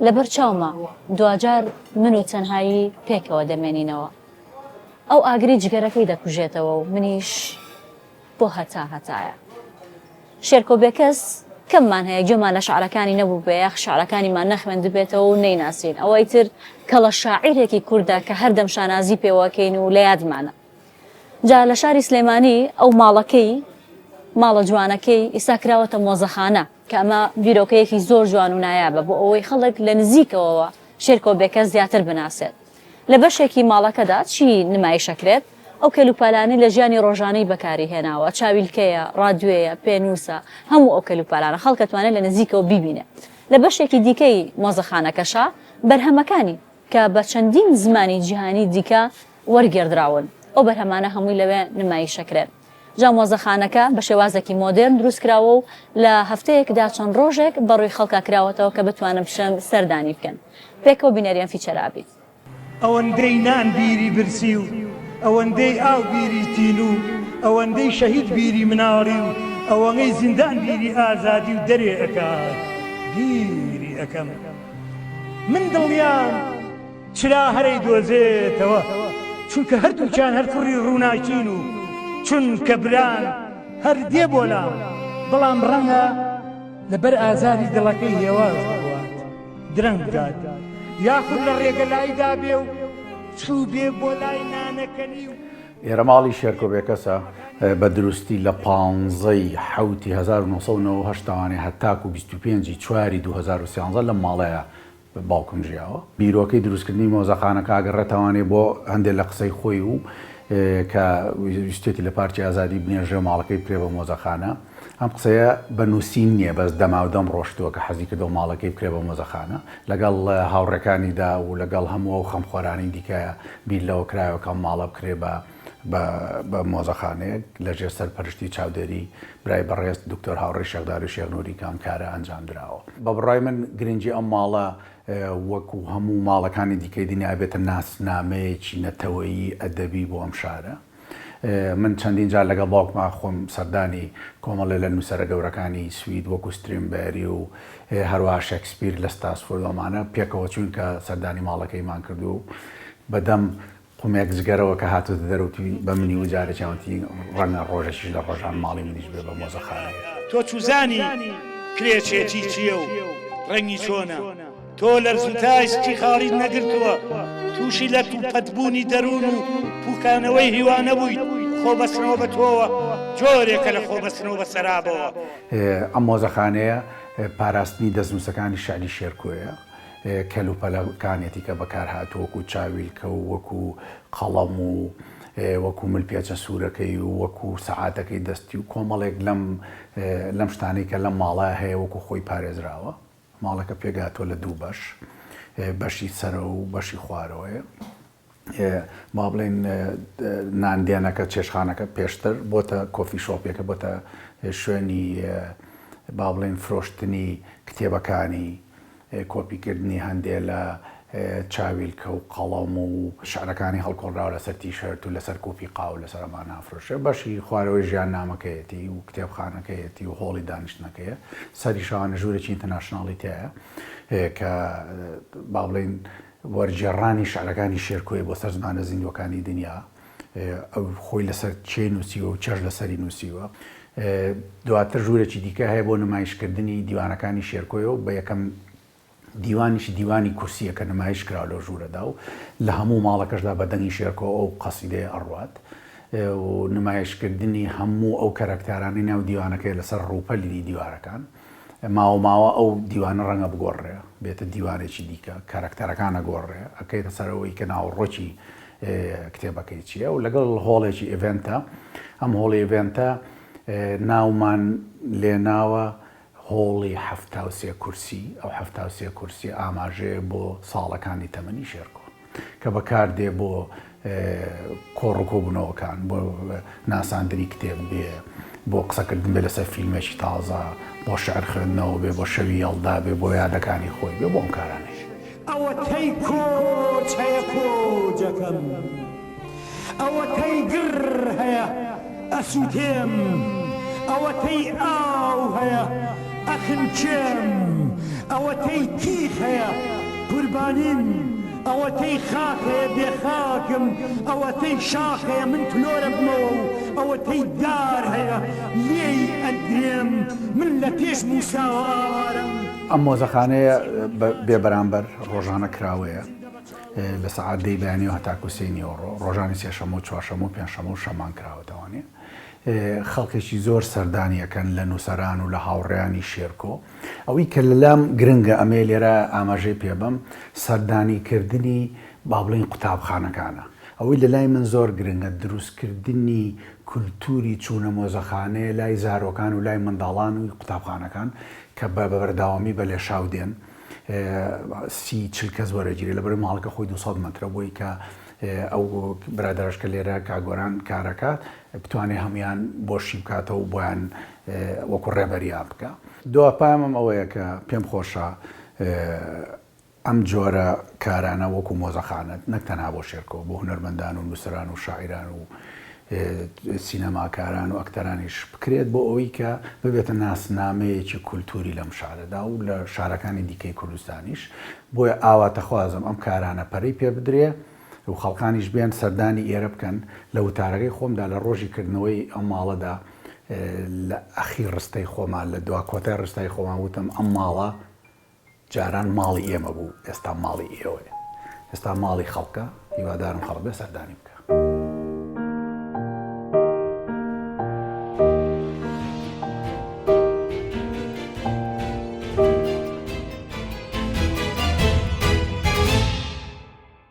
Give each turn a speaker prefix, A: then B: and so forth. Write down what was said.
A: لەبەر چاومە دواجار من و تەنهایی پێکەوە دەمێنینەوە. ئەو ئاگری جگەرەکەی دەکوژێتەوە و منیش بۆ هەتا هەتایە. شێرکۆ بێکەس کەممان هەیە گوێمان لە شعرەکانی نەبووبێ یاخ شعرەکانیمان نەخوێندبێتەوە و نەیناسین ئەوە ئیتر کەڵە شاعیرێکی کوردە کە هەردەم شانازی پێوەکەین و لە یادمانە. جا لە شاری سلێمانی ئەو ماڵەکەی ماڵە جوانەکەی ئیستا کراوەتە مۆزەخانە کە ئەمە بیرۆکەیەکی زۆر جوان و نایابە بۆ ئەوەی خەڵک لە نزیکەوەوە شێرکۆ بێکەس زیاتر بناسێت. لە بەشێکی ماڵەکەدا چی نمایش ئەکرێت؟ ئەو کەلوپەلانەی لە ژیانی ڕۆژانەی بەکاری هێناوە، چاویلکەیە، ڕادیۆیە، پێنووسە، هەموو ئەو کەلوپەلانە خەڵک ئەتوانێت لە نزیکەوە بیبینێ. لە بەشێکی دیکەی مۆزەخانەکەشا بەرهەمەکانی کە بە چەندین زمانی جیهانی دیکە وەرگێڕدراون، ئەو بەرهەمانە هەمووی لەوێ نمایش ئەکرێن. جا مۆزەخانەکە بە شێوازێکی مۆدێرن دروست کراوە و لە هەفتەیەکدا چەند ڕۆژێک بە ڕووی خەڵکا کراوەتەوە کە بتوانن بچن سەردانی بکەن. پێکەوە بینەری ئەم feature ە بین.
B: ئەوەندەی نان بیری برسی و ئەوەندەی ئاو بیری تینوو ئەوەندەی شەهید بیری مناڵی و ئەوەنەی زیندان بیری ئازادی و دەرێ ئەکات بیری ئەکەم من دڵنیام چرا هەرەی دۆزێتەوە چونکە هەردووکیان هەر کوڕی ڕووناکین و چونکە بران هەر دێ بۆ لام بەڵام ڕەنگە لەبەر ئازاری دڵەکەی هێواش بڕوات درەنگ بگات یاخود لە ڕێگە لایدا بێ و چووبێ بۆ لای نانەکەنی و.
C: ئێرە ماڵی شێرکۆ بێکەسە بە دروستی لە پانزەی حەوتی 1998 تاوانێ هەتاکو 25 ی چواری 2013 لەم ماڵەیە باوکم ژیاوە. بیرۆکەی دروستکردنی مۆزەخانەکە ئەگەڕێتەوانێ بۆ هەندێ لە قسەی خۆی و کە ویستێتی لە پارکی ئازادی بنێژێ و ماڵەکەی بکرێ بە مۆزەخانە. ئەم قسەیە بە نووسین نییە بەس دەماودەم ڕۆشتووە کە حەزی کردەوە ماڵەکەی بکرێ بە مۆزەخانە. لەگەڵ هاوڕێکانیدا و لەگەڵ هەموو ئەو خەمخۆرانەی دیکە بیر لەوە کرایەوە کە ئەم ماڵە بکرێ بە بە مۆزەخانەیەک لە ژێر سەرپەرشتی چاودێری برای بەڕێز دکتۆر هاوڕێی شێخ داروی شێخ نوری کە ئەم کارە ئەنجام دراوە. بە بڕوای من گرنگی ئەم ماڵە وەکو هەموو ماڵەکانی دیکەی دنیا ئەبێتە ناسنامەیەکی نەتەوەیی ئەدەبی بۆ ئەم شارە. من چەندین جار لەگەڵ باوکما خۆم سەردانی کۆمەڵێ لە نووسەرە گەورەکانی سوید وەکو سترینبێری و هەروەها شەکسپیر لە ستاسفۆرد ئەمانە پێکەوە چووین کە سەردانی ماڵەکەیمان کرد و بەدەم قومێک جگەرەوە کە هاتۆتە دەر وتی بە منی و جارێکیان وتی ڕەنگە ڕۆژێکیش لە ڕۆژان ماڵی منیش بێ بە مۆزەخانەیەک.
B: تۆ چوزانی کرێچێتی چییە و ڕەنگی چۆنە؟ تۆ لەرز و تای سکی خاڵیت نەگرتووە، تووشی لەت و پەت بوونی دەروون و پووکانەوەی هیوا نەبوویت، خۆبەستنەوە بە تۆوە جۆرێکە لە خۆبەستنەوە بە سەرابەوە.
C: ئەم مۆزەخانەیە پاراستنی دەستنووسەکانی شیعری شێرکۆیە. کەلوپەلەکانیەتی کە بەکارهاتوو وەکو چاویلکە و وەکو قەڵەم و وەکو ملپێچە سوورەکەی و وەکو سەعاتەکەی دەستی و کۆمەڵێک لەم لەم شتانەی کە لەم ماڵە هەیە وەکو خۆی پارێزراوە. ماڵەکە پێکهاتووە لە دوو بەش، بەشی سەرەوە و بەشی خوارەوەیە. با بڵێین ناندێنەکە چێشخانەکە پێشتر بۆتە coffee shop ێکە بۆتە شوێنی با بڵێن فرۆشتنی کتێبەکانی کۆپیکردنی هەندێ لە چاویلکە و قەڵەم و شعرەکانی هەڵکۆڵراوە لەسەر تیشێرت و لەسەر کوپی قاو لەسەر ئەمانە ئەفرۆشێ بەشی خوارەوەی ژیاننامەکەیەتی و کتێبخانەکەیەتی و هۆڵی دانیشتنەکەیە سەری شەوانە ژوورێکی international ی تایە کە با بڵێین وەرگێڕانی شعرەکانی شێرکۆیە بۆ سەر زمانە زیندووەکانی دنیا. ئەو خۆی لەسەر چێ نووسیوە و چێژ لەسەری نووسیوە. دواتر ژوورێکی دیکە هەیە بۆ نمایشکردنی دیوانەکانی شێرکۆیە و بە یەکەم دیوانیشی دیوانی کورسییە کە نمایش کراوە لەو ژوورەدا و لە هەموو ماڵەکەشدا بە دەنگی شێرکۆ ئەو قەسیدەیە ئەڕوات و نمایشکردنی هەموو ئەو کەرەکتارانەی ناو دیوانەکەیە لەسەر ڕووپەلی دیوارەکان. ماوە ماوە ئەو دیوانە ڕەنگە بگۆڕرێ بێتە دیوانێکی دیکە کارەکتەرەکان ئەگۆڕرێ ئەکەیتە سەر ئەوەی کە ناوەڕۆکی کتێبەکەی چییە و لەگەڵ هۆڵێکی event ە ئەم هۆڵی event ە ناومان لێناوە هۆڵی 73 کورسی ئەو 73 کورسی ئاماژەیە بۆ ساڵەکانی تەمەنی شێرکۆ. کە بەکاردێ بۆ کۆڕ و کۆبوونەوەکان، بۆ ناساندنی کتێب بێ، بۆ قسەکردن بێ لەسەر فیلمێکی تازە، بۆ شیعر خوێندنەوە بێ، بۆ شەوی یەڵدا بێ، بۆ یادەکانی خۆی بێ، بۆ ئەم کارانەیش.
B: ئەوەتەی کۆچ هەیە کۆجەکەم، ئەوەتەی گڕ هەیە ئەسووتێم، ئەوەتەی ئاو هەیە ئەخنکێم، ئەوەتەی تیخ هەیە. قوربانیم ئەوەتەی خاک هەیە بێ خاکم ئەوەتەی شاخ هەیە من تلۆرە بمەوە و ئەوەتەی دار هەیە لێی ئەدرێم من لە پێش موساوە ئاوارەم.
C: ئەم مۆزەخانەیە بێ بەرامبەر ڕۆژانە کراوەیە لە سەعات دەی بەیانیەوە هەتاکو سێی نیوەڕۆ، ڕۆژانی سێشەممە و چوارشەممە و پێنجشەممە و شەممان کراوەتەوانێ. خەڵکێکی زۆر سەردانی ئەکەن لە نووسەران و لە هاوڕێیانی شێرکۆ. ئەوەی کە لەلام گرنگە ئەمەیە لێرە ئاماژەی پێ بەم، سەردانی کردنی با بڵێین قوتابخانەکانە. ئەوەی لەلای من زۆر گرنگە دروستکردنی کولتووری چوونە مۆزەخانەیە لای زارۆکان و لای منداڵان و قوتابخانەکان کە بە بەردەوامی بە لێشاو دێن 30 40 کەس وەرەگیرێ لەبەرئەوەی ماڵەکە خۆی 200 مەترە بۆی کە ئەو برادەرەش کە لێرە کاک گۆران کارەکات بتوانێ هەموویان بۆ شی بکاتەوە و بۆیان وەکو ڕێبەریان بکا. دوا پەیامم ئەوەیە کە پێم خۆشە ئەم جۆرە کارانە وەکو مۆزەخانە نەک تەنها بۆ شێرکۆ، بۆ هونەرمەندان و نووسەران و شاعیران و سینەماکاران و ئەکتەرانیش بکرێت بۆ ئەوەی کە ببێتە ناسنامەیەکی کولتووری لەم شارەدا و لە شارەکانی دیکەی کوردستانیش. بۆیە ئاواتەخوازم ئەم کارانە پەرەی پێ بدرێ و خەڵکانیش بێن سەردانی ئێرە بکەن. لە وتارەکەی خۆمدا لە ڕۆژی کردنەوەی ئەم ماڵەدا لە ئەخیر ڕستەی خۆما، لە دوا کۆتای ڕستای خۆما وتم ئەم ماڵە جاران ماڵی ئێمە بوو، ئێستا ماڵی ئێوەیە. ئێستا ماڵی خەڵکە، هیوادارم خەڵک بێ سەردانی بکا.